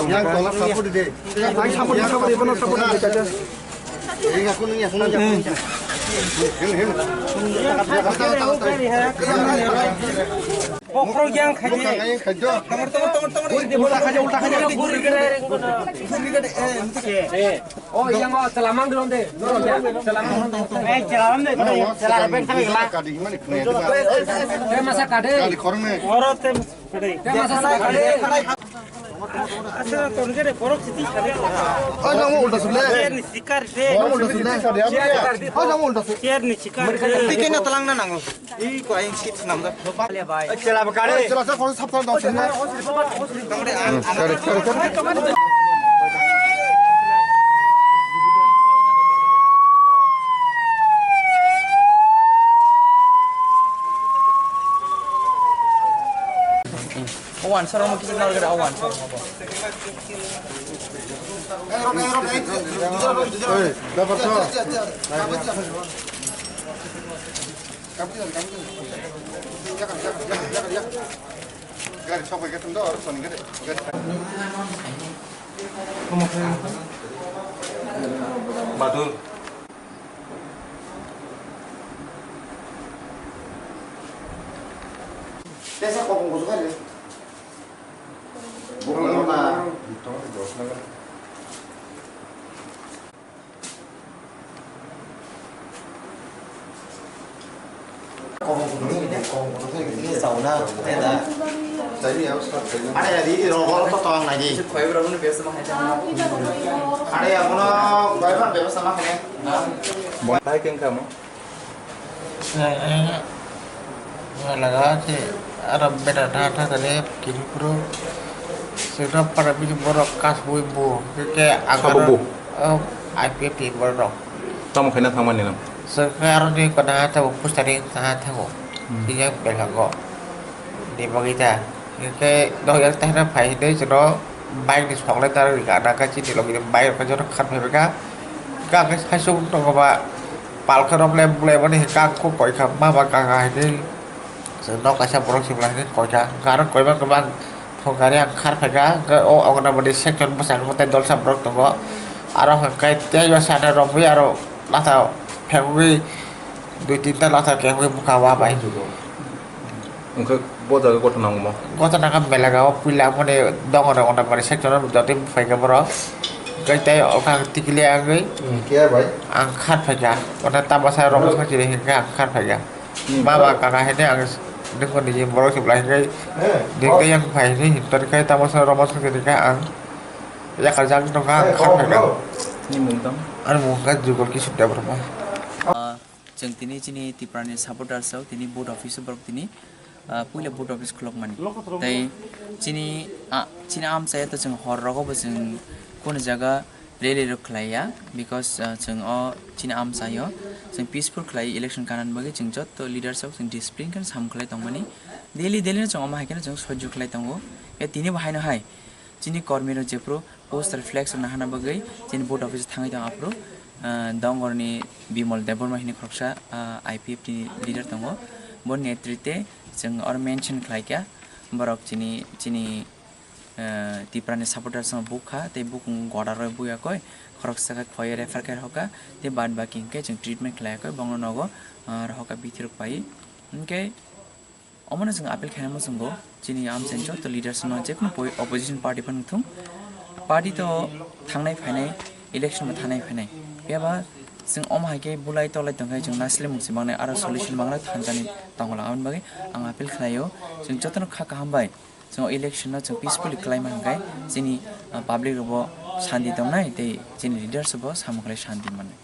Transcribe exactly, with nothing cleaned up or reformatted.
Yang tolak support de. Yang support, support, ibu nak support de, kaca. Ini aku nih, aku nih, aku nih. Ini, ini. Bokrok yang khaji. Yang khaji. Tomor, tomor, tomor, tomor. Ulta khaji, ulta khaji. Oh, yang mau celamang dulu deh. Celamang. Eh, celamang deh. Celamang deh. Kadi gimana? Eh, masa kade? Kali korong nih. Oro tem. Asal torjere borok siti khade. Hoi, nang ulta sule. Chair ni sikar de. Nang ulta sule. Hoi, nang ulta sule. Chair ni sikar de. Tike na talang na nango. I ko aing seat namda. Chela bakare. Chela sa kon sap kon dong sule. Sorry, sorry, sorry. Awan, sarong mo kichik nal gada awan, sarong mo. Oi, dapat to. Gari sok bai gatung do, aro soni gari. Batul. Tesa kokong kusuka ni. Bukung na. Kokong kusuka ni, kokong kusuka ni, sauna, tenda. Tadi ya, ustad, tadi. Ada ya, di, di, rokok, rokok, tolong lagi. Ada ya, kono, baik, baik, sama, ya. Baik, yang kamu. Laga se aro beta tha tha kare kiri puro se ro para bini borok kas bui bu ke ke Sabo agaro bu? I P F T borok. Tamo khaina thangmani nang? Se ke aro ni kona tha bu pustari tha tha bu. Hmm. Iya bela go. Di bagita. Ke dok yak teh na phai dei jero bike ni sok lai tar ri gana ka chini logi bike ka jero khat phai ka ka ka sai sung to ba pal kha rok le bule bani ka ko koi kha ma ba ka ka hai dei. Nok kaisa borok si bula hai dei koi kha garo koi ba kobang thok gari ang khar phai ka o ogna bani section bwsang tei dol sa borok tongo aro hwnkhe tei o sana rok wi aro lata phegwi dui tinta lata kegwi bwkha wa bai. Hwnkhe bo jaga gotho nango mo? Gotho nangkha belaga o puila mone dongo rok na mane section o jotoi buphai khe borok. Hwnkhe tei o kha tikili agwi. Hmm, kiya bai? Ang khat phaikha. Ota tabasa rok sakchili hinkhe ang khat phaikha. Hmm. Baba kaka hede ang nukho niji borok se belai hinkhe. Eh. Dikde yang phai hini hintor khai tabasa rok sakchili kha ang. Yakar jak nokha ang khat phaikha. Ni mung tang? Ani mung kha Jugol Kishore Debbarma. Ah. Chwng tini chini Tiprani supporters rok tini board office o borok tini, ah, puila board office khulokmani. Tei chini, ah, chini amchaya to chwng hor rogo bo chwng kunu jaga rally rok khlaiya, because, ah, chwng o chini amchaio chwng peaceful khlai election kanani bagwi chwng jotto leaders rok chwng discipline khe samung khlai tongmani. Daily daily no chwng omo hai kheno chwng sojjo khlai tongo. E tini bo haino hai chini kormi rok jephru poster flex rok nahana bagwi chini board office o thangwi tong aphuru, ah, Dongor ni Bimal Debbarma hini khoroksa, ah, I P F T ni leader tongo. Bo netrite chwng oro mention khlai kha borok chini, chini, ah, Tipra ni supporters no bukha tei bukung goda rwi buya koi khoroksa khe khoi refer khe rwkha tei bad baki hwnkhe chwng treatment khlai koi bongno nogo, ah, rwkha bithi rok pai hwnkhe. Omono chwng appeal khaina muchungo, chini amchaini joto leaders no jekunu poi-, opposition party phano thung, party to thangnai phainai, election bo thangnai phainai. Phiya ba chwng omo hai khe bulai tolai tong khe chwng naisle mungsi mangnai, aro solution mangnai thanjani tongwla. Aboni bagwi ang appeal khlaio, chwng jotono kha kaham bai chwng election no chwng peacefully khlai ma hwnkhe chini, ah, public rok bo shanti tongnai tei chini leaders bo samung khlai shanti mannai.